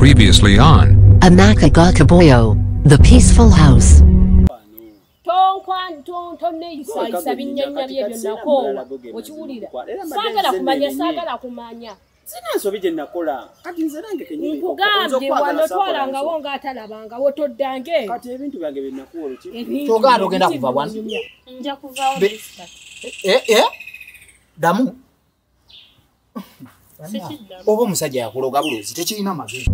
Previously on Amaka ga Kaboyo, The Peaceful House. Saagala kumanya. Sina nsobi gye nakola. Kati nze nange kennyini nkugambye wanotwalangawo ng'atalabangawo toddange. Kati ebintu byange bye nakuwa oluki. Kyoganda ogenda kuva wano. Nja kuvaawo Ddamu. Oba omusajja yakuloga bulozi tekirina magezi.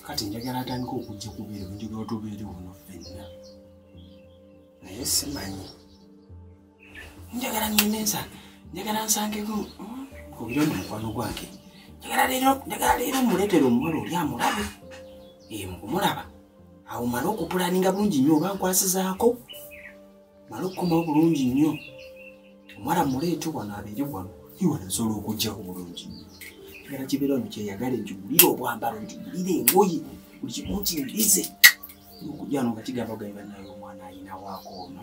Kati njagala atandika okujja kubeera njagala tubeere wano ffenna naye simanyi njagala ngende njagala nsangeko kubira ono mukwano gwange njagala leero muleetere omuwala oli amulabe mukumulaba awo male okupulaninga bulungi nnyo oba nkwasizaako male okukomawo bulungi nnyo omuwala muleete wano abeere wano iwano nsobola okujjako bulungi nnyo. Njagala kibeera wano kyeyagale nkigulire obwambalo nkigulire engoye buli kimu nkindize okujja wano nga kigamba gabe naye omwana ayina waako ono.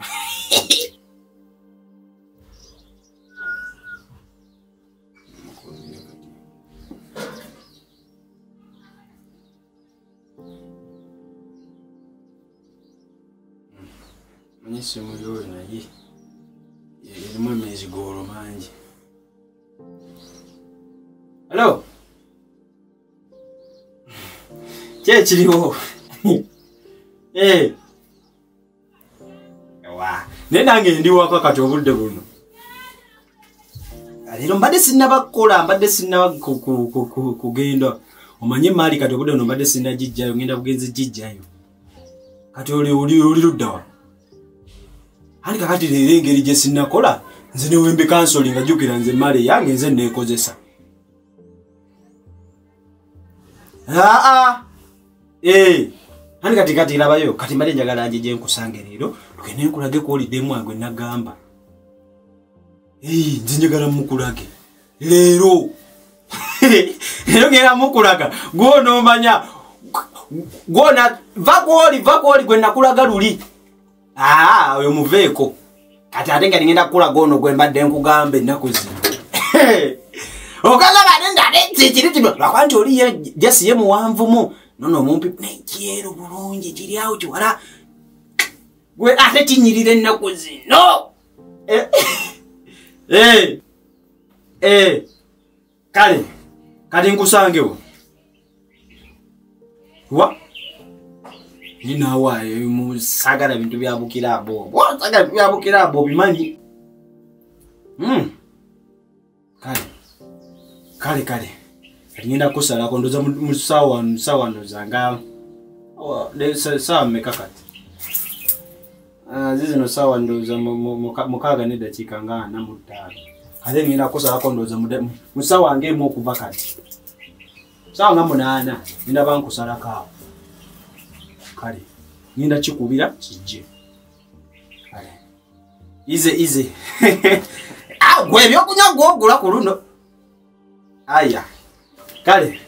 Manyi essimu y'oyo naye erimu emizigoolo mangi. Hello? Ki ekiriwo? Naye nange ndi waka kati obudde buno. Leero mbadde sinnaba kukola, mbadde sinnaba kugenda. Omanye emaali kati obudde buno mbadde sinnagijjayo, ngenda bugenzi gijjayo. Kati oli ludda wa? Ani kakati leero engeri gye sinnakola, nze ne wembe kansoli nga jjukira nze emaali eyange nze neekozesa. Ani kati labayo kati mbadde njagala njije nkusange leero tugende nkulage kwoliddemu gwe nagamba. Nze njagala mukulage leero. Leero ngenda mukulaga gw'onoomanya gwona va kwoli gwe nakulaga luli. Oyo muveeko kati ate nga ngenda kukulaga ono gwe mbadde nkugamba ennaku zino. Okalaba kiri kino lwakuba nti oli jasi ye muwanvumu nono omumpi nekyeru bulungi kiri awo kiwala gwe ate kinyirira ennaku zino. Kale kati nkusangewo wa ninawa saagala bintu bya bukiraabo saagala bintu bya bukiraabo obimanyi. Kale kale kati ngenda kusalako ndoza mu ssaawa ndoza nga ssaawa mmeka kati? Zizino ssaawa ndoza 6:45. Ate ngenda kusalako ndoza mu ssaawa ng'emu okuva kati. Ssaawa nga 8 ngenda bankusalako awo. Kale ngenda kikubira kijje. Kale ize gwe ebyokunywa gw'ogula ku luno. Aya kale.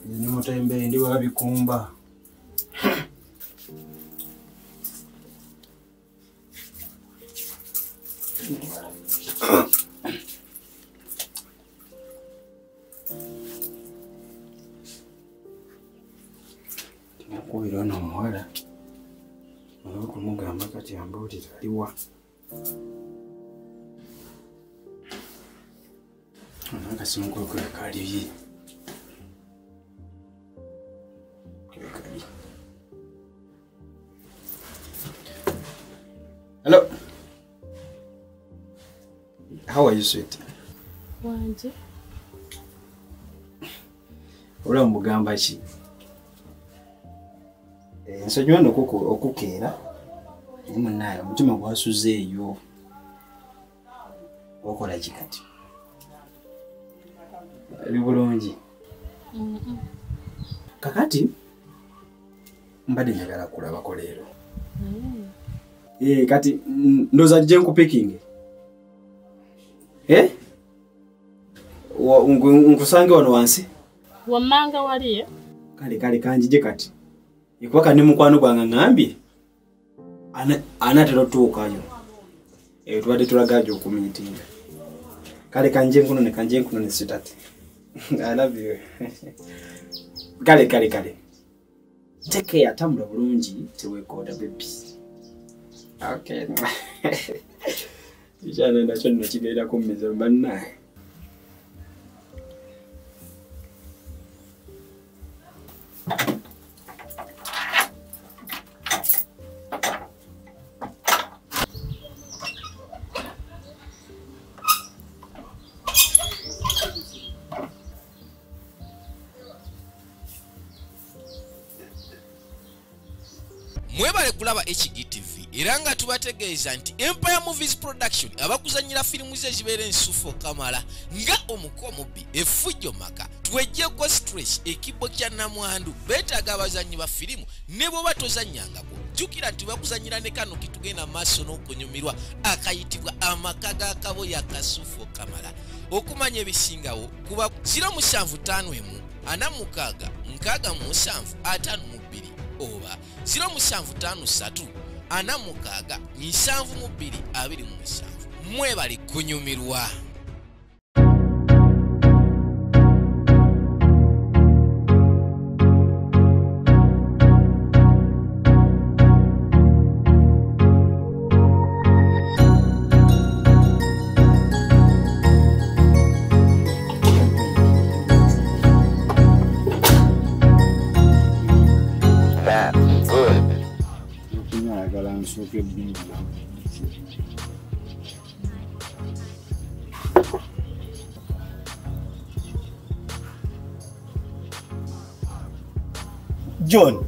Ni mutembe ndi wabikumba. Nakubira ono omuwala olw'okumugamba kati ambuulire. Awulira aliwa. Akasimu kwe kali. Hello. How are you, sweet? Wanje. Ola mugamba ki? Nsonyiwa nno okukeera. Naye munnaye omutima gwasuzeeyo. Okola ki kati? Ali bulungi. Kakati mbadde njagala kulabako leero. Kati ndowooza gye nkupikinge. Nkusange wano wansi? Wammanga wali. Kale kanjije kati. Ekuba kati ne mukwano gwange ŋŋambye anaatera otuukayo. Tubadde tulagaje okumiitinga. Kale kanje nkunone sweetheart. I love you. Kale. Take care, tambula bulungi teweekooda baby. Okay. Ekyana nakyo nno kigenda kummeza bannaye. Mwebale kulaba HGTV era nga tubategeeza nti Empire Movies Production abakuzannyira firimu ze zibeera ensufu kamala nga omukomubi effujjo maka twejjeko stress ekibbo kya namwandu beetaaga abazannyi ba firimu ne bw'oba tozannyangako jjukira nti bakuzannyira ne kano kitugenda maaso n'okunyumirwa akayitibwa amaka ga Kaboyo akasufu kamala. Okumanya ebisingawo kuba 0751 46 67 52 oba 0753 46 72 27. Mwebale kunyumirwa. John,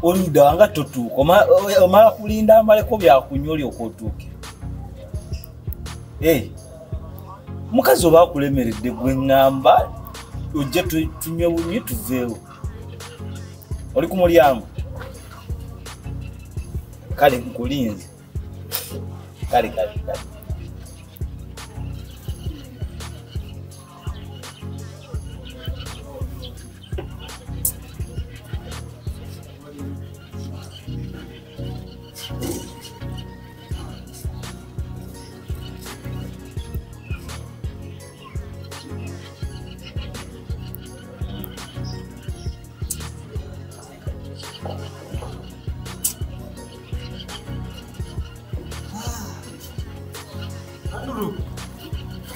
oludda nga totuuka omala kulinda amaleko byakunywa olyoka otuuke. Mukazi oba akulemeredde gwe ŋŋamba ojje tunywe bunywi tuveewo. Oli ku mulyango? Kale nkulinze. Kale.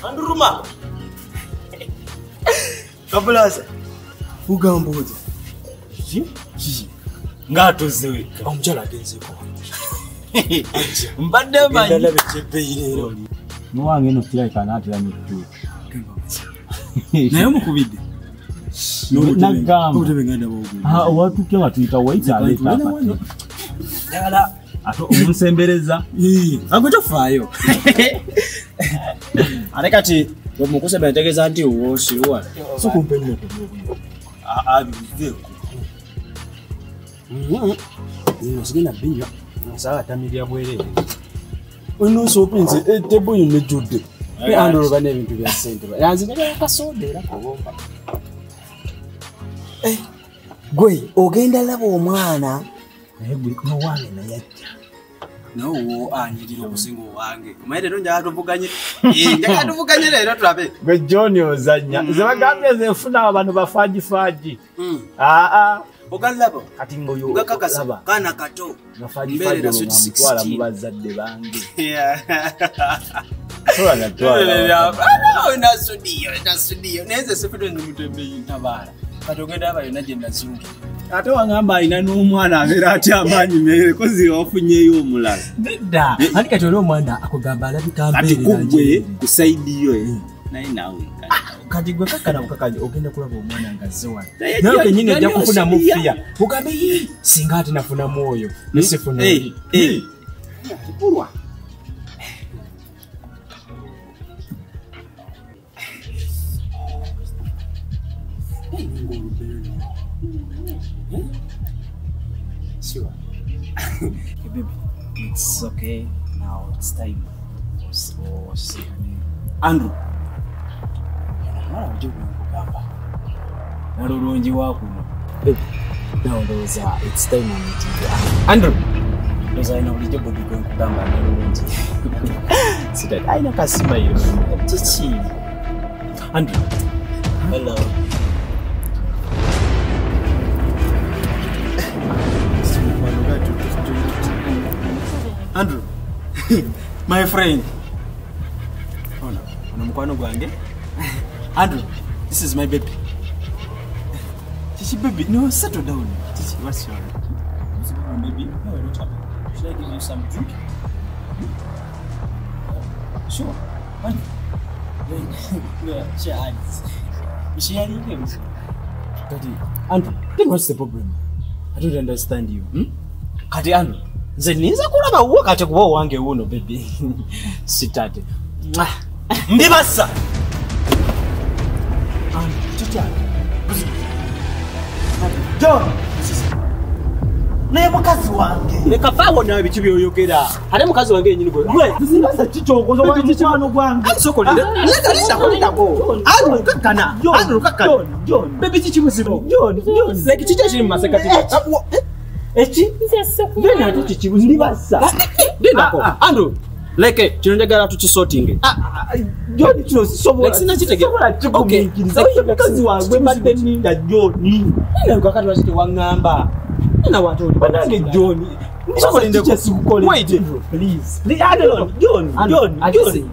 Anduruma. Kabulaza. Ugamba otya? Ki? Ng'atozze wekka. Omukyala agenzeeko. Mbadde mmanyi. Ogenda laba ekyebbeeyi leero. N'owange eno kirabika anaatera n'okutuuka. Naye omukubidde? Nagamba. Obutebe nga ndaba ogenda. Watuuke nga tuyita waita aleeta akati. Njagala ate omunsembereza. Agwe tofaayo. Ate kati bwemukusembera ntegeeza nti woosiwa. Sokumpa ennyo Biveeko. Sigenda binywa. Nsaba tamirya bwereere. Onoosoopa nze ettebo yonna ejjudde. Andoloba n'ebintu bya ssente. Nze njagala kasoda era kobomba. Gwe ogenda laba omwana naye gwe n'owange naye ajja. Nawe wo anyirira okusinga owange. Omanyi leero njagala tuvuganye. Njagala tuvuganye leero tulabe. Gwe John ozannya. Nze bagambye nze nfuna abantu bafaagifaaji. Ogalaba. Kati ngoyo gakakasa kana kato. Mbeerera sweet 16 mu bazadde bange. Yeah. Twala twala. Ana studio, na studio. Neze sefudo ngimutembe ntabara. Kati ogenda aba yonna gye nazungi. Ate wangamba alina n'omwana abeera atya amaanyi mere kozi wafunyeyo omulala. Nedda. Ani kati oli omwana akugamba alabika mbeerera. Kati kugwe ku side yo naye naawe. Kati gwe kakana bukakanje ogenda kulaba omwana nga azze wano. Nawe kennyini ojja kufunamu fiya. Ugambe yii singa ate nafunamu oyo ne sifuna oli. Kulwa. Sure. Hey, baby, it's okay. Now it's time. Oh, see her name. Andrew. Baby, now it's time on it. Andrew. Those I know the job going to gamba. See that I know kasima you. Chichi. Andrew. Hello. Andrew, my friend. Ona, ona mukwano gwange. Andrew, this is my baby. Chichi baby, no, settle down. Chichi, what's your baby? No, I don't have. Should I give you some drink? Hmm? Sure. Andrew. No, share hands. Daddy, Andrew, then what's the problem? I don't understand you. Hmm? Kati Andrew. Nze ninza kulaba uwo kati kuba owange wuno baby. Sitate. Ndibasa. John. Naye mukazi wange. Leka faawo nawe biki by'oyogera. Ate mukazi wange yennyini gwe. Gwe, ndibasa kikyongozo wa mukwano gwange. Sokolera. Leka. Andrew kakkana. Andrew kakkana. John. Baby kiki muzibu? John, John. Like kiki ekiri mu masekati? Eki? Then ate kiki ndibasa. Dindako. Andrew, leke kino njagala tukisortinge. John kino sisobola. Sina kigumiikiriza. Oyo mukazi wange mbadde nninda John. Nina kakati lwaki tewaŋŋamba. Nina wate oli. Bannange John. Wait, please. John, John, John.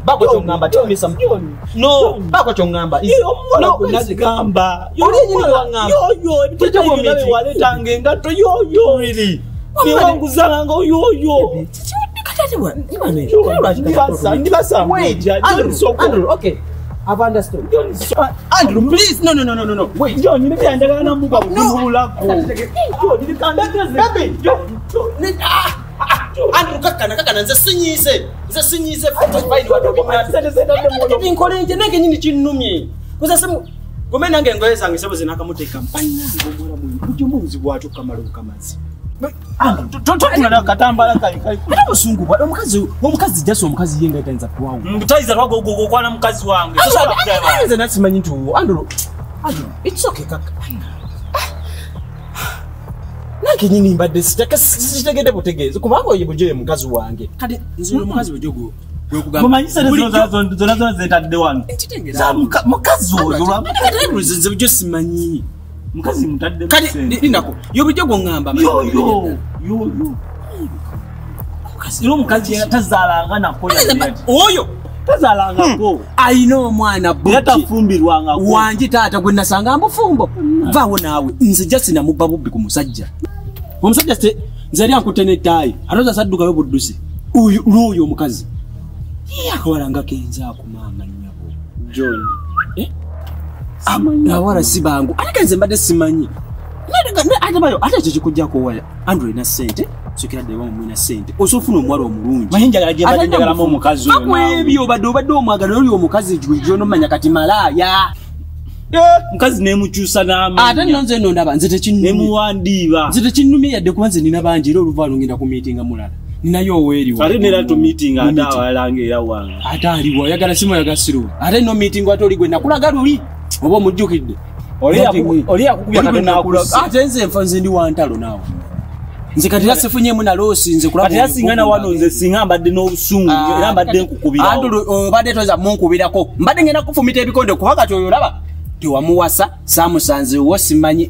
Bako ky'oŋŋamba, tell me some. No, bako ky'oŋŋamba. No, nazigamba. Oli yennyini waŋŋamba. Yoyo, ebiteeteeyo byonna bye waleetanga engatto yoyo. Really? Bye wanguzanga yoyo. Ndibasa. Wait, Andrew, okay. I've understood. Andrew, please, no, no, no, no, no. Wait. John, maybe I'm going to move up. John, baby, John, Andrew, kakana, kakana, nze sinyize, nze sinyize. Nkole nange nyini kinnumye. Kuza simu gome nange engoye zange sebo zinakamuteeka mpannange omuwala mwe ujja omubuzibu bw'atyo kamala obukamazi. Totuna katambala kali kali. Ate busungu bwa omukazi omukazi jasi omukazi ye nga tayinza kuwawo. Mutayiza lwagogokwana mukazi wange. Nze nasimanyi nti Andrew, Andrew, it's okay kaka. Nange nyini mbadde sitegedde butegeezi kubanga oyo bujo ye mukazi wange. Kati nze omukazi bujo gwe gwekugamba. Mumanyi sente zona zona zetadde wano. Nkitegeera. Mukazi oyo lwa nze bujo simanyi. Mukazi mutadde kati linako yo bujo gwongamba. Yo yo yo yo. Mukazi omukazi tazaalanga nako. Oyo tazaalangako. Ayina omwana buki. Tafumbirwangako. Wangi taata gwe nasanga mbufumbo. Vaawo naawe nze jasi namubba bubbi ku musajja. Omusajja nze yali ankutte n'ettaayi ate saddukayo buddusi. Oyo lw'oyo omukazi. Ye akawala nga kenzaako maama nnyabo. John. Eh? Abawala si bangu. Ate nze mbadde simanyi. Ate bayo ate ekyo kikuggyako waya. Andrew alina ssente. Sokera ddala wamu mulina ssente. Osobola ofuna omuwala omulungi. Manyi njagala gye mbadde njagalamu omukazi oyo naawe. Ebyo obadde omwagala oli omukazi gy'onomanya kati malaaya. Mukazi nemukyusa n'amanya. Ate nno nze nno ndaba nze tekinnumye. Nemuwandiiba. Nze tekinnumye yadde kuba nze nina bangi era oluva ngenda ku meetinga mulala. Ninayo oweeriwo. Ate nera tu meeting ate awalala ng'era wange. Ate aliwo oyagala simu oyagala siruwa. Ate nno meeting ate oli gwe nakulaga luli oba omujjukidde. Oli yakukubya katono akulaga. Ate nze nfa nze ndi wa ntalo naawe. Nze kati era sifunyemu na loosi nze kulaba. Kati era singa na wano nze singa mbadde n'obusungu era mbadde nkukubirawo. Andrew obadde toyinza munkubirako. Mbadde ngenda kufumita ebikonde kuba kati oyo olaba. Tewamuwasa samusanze wo simanyi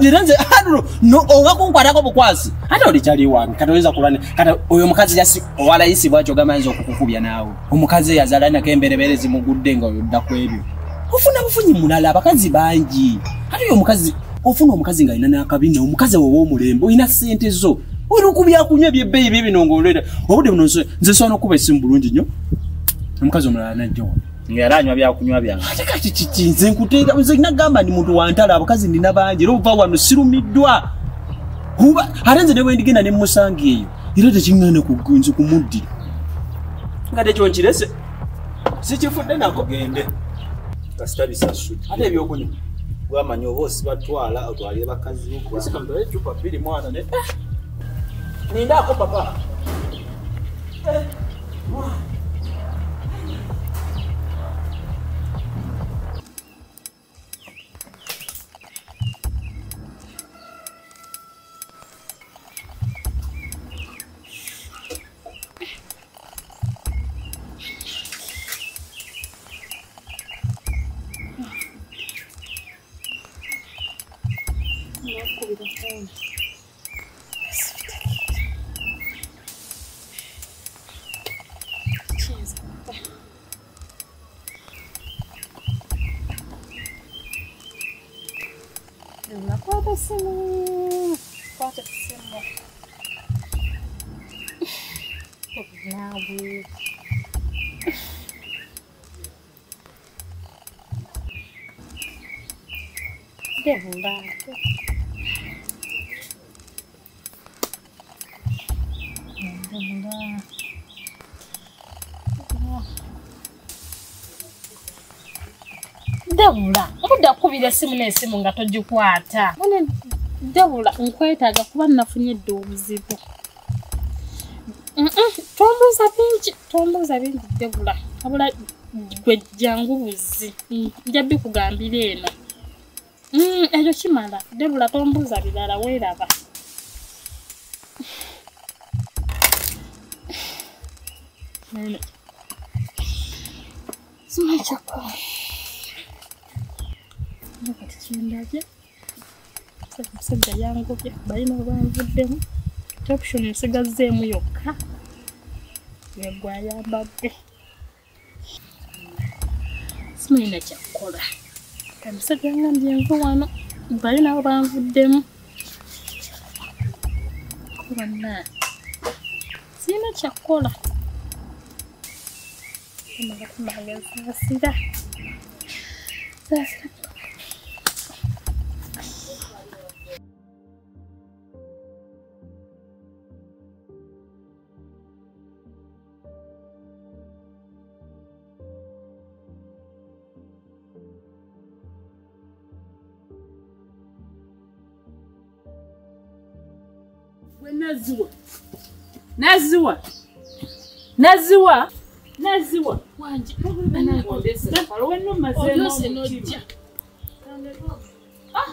nze no oba kunkwatako bukwasi ate oli kyali wange kati oyinza kulwana kati oyo omukazi yasi owalayisi bwatyo ogamba ayinza okukukubya naawe omukazi eyazaala nako emberebere zimugudde nga oyodda ku ebyo ofuna bufunyi mulala abakazi bangi ate oyo omukazi ofuna omukazi ng'alina n'akabina omukazi wowa omulembe olina ssente zo oli ku byakunywa ebyebbeeyi bibino ng'olwera obudde buno nze nsobola n'okuba essimu bulungi nnyo omukazi omulala najja wano ng'era anywa byakunywa byange ate kati kiki nze nkuteeka nze nagamba ndi muntu wantala abakazi nina bangi era obuva wano sirumiddwa kuba ate nze ne bwe ndigenda ne mmusanga eyo era tekiŋŋaana nze kumuddira nga tekyo nkirese sikifudde nako gende kasita bisasudde ate ebyokunywa bwamanyi oba osibatwala otwalire bakazi bo sikamutwale eccupa bbiri mwana ne nindaako papa Kwata essimu. Naawe. Debula. Debula. Debula, obudde akubira essimu n'essimu nga togikwata. Debula, nkwetaaga kuba nafunye dda obuzibu. Tombuuza bingi Debula. Wabula gwe jangu buzi. Nja bikugambira eno. Ekyo kimala. Debula tombuuza birala weeraba. Simanyi kyakukola. Kati kindabye omusajja yangobye balina obanvuddemu option nsigazzeemu yokka yegwe ayambadde simanyi na kyakukola omusajja yangambye nvu wano balina obanvuddemu bonna sirina kyakukola saasira saasira. Naziwa. Naziwa. Naziwa. Wanje. Ah.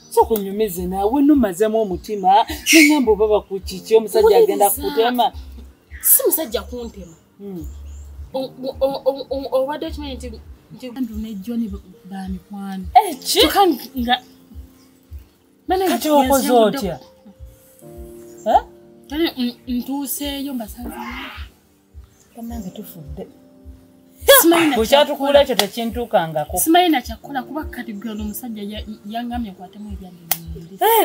Sokunyumize naawe numazemu omutima nengamba oba bakukiki omusajja agenda kutema. Si musajja kuntema. Obadde okimanyi nti Andrew ne John ba mikwano. Kyokka nga kati okoze otya? Ntuuseeyo mbasanze. Bannange tufudde. Bw'okyatukuula ekyo tekintuukangako. Simanyi na kyakukola kuba kati gwe omusajja yangambye nkwatemu ebyange.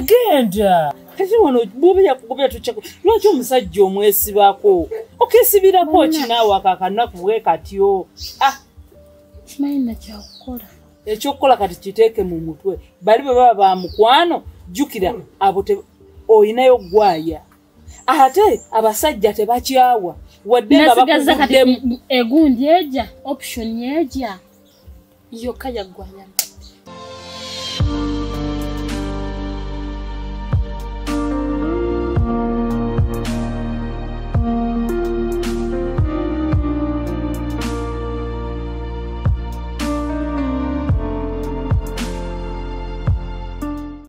Genda. Kati wano bw'oba yakugobya tokyako. Lwaki omusajja omwesibako? Okesibirako ki naawe ako akanaku bwe katyo? Simanyi na kyakukola. Ekyokukola kati kiteeke mu mutwe. Bali bwe baba ba mukwano, jjukira abo oyinayo ggwaya. Ate abasajja tebakyawa. Wadde nga bakuguddemu. Egundi ejja, option ejja. Yokka yaggwayamba.